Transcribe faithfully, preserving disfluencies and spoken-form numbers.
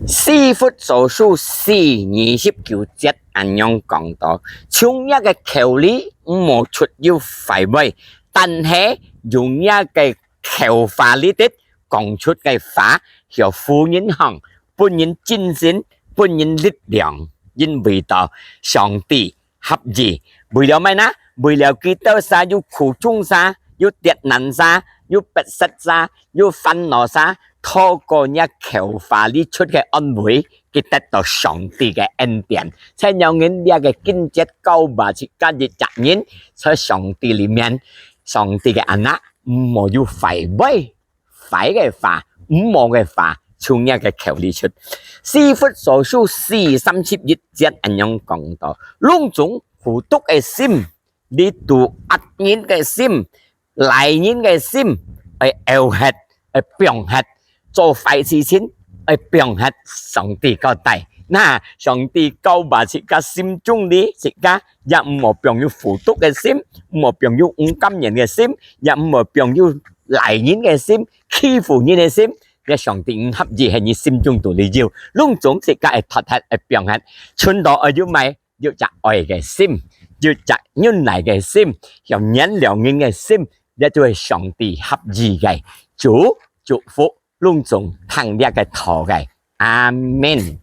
以弗所書四二十九節恁樣講到：「從若个口裡毋好出有壞話，但係用若个口話裡肚講出个話，曉扶人行，分人精神，分人力量，因為到上帝合意。」為了麼个呢？為了佢兜儕有苦衷儕，有跌難儕，有迫切儕，有煩惱儕，透過若口話裡出个安慰，佢得到上帝个恩典。所以讓人這个經節教化自家一隻人，在上帝裡面，上帝个anak，毋好有壞話，壞个話，毋好个話，從若个口裡出。以弗所書四三十一節恁樣講到：「攏總苦毒个心，裡肚惡人个心， 賴人个心，愛漚忒，愛放忒，做壞事情，愛放忒。」上帝交代，那上帝教化自家心中裡，自家也毋好放有苦毒个心，毋好放有毋甘願个心，也毋好放有賴人个心、欺負人个心。這上帝毋合意，係你心中肚裡有，攏總自家愛脫忒，愛放忒，存到愛有麼个？ 有隻愛个心，有隻忍耐个心，曉原諒人个心，這就係上帝合意个。主祝福攏總聽這个道个。阿們。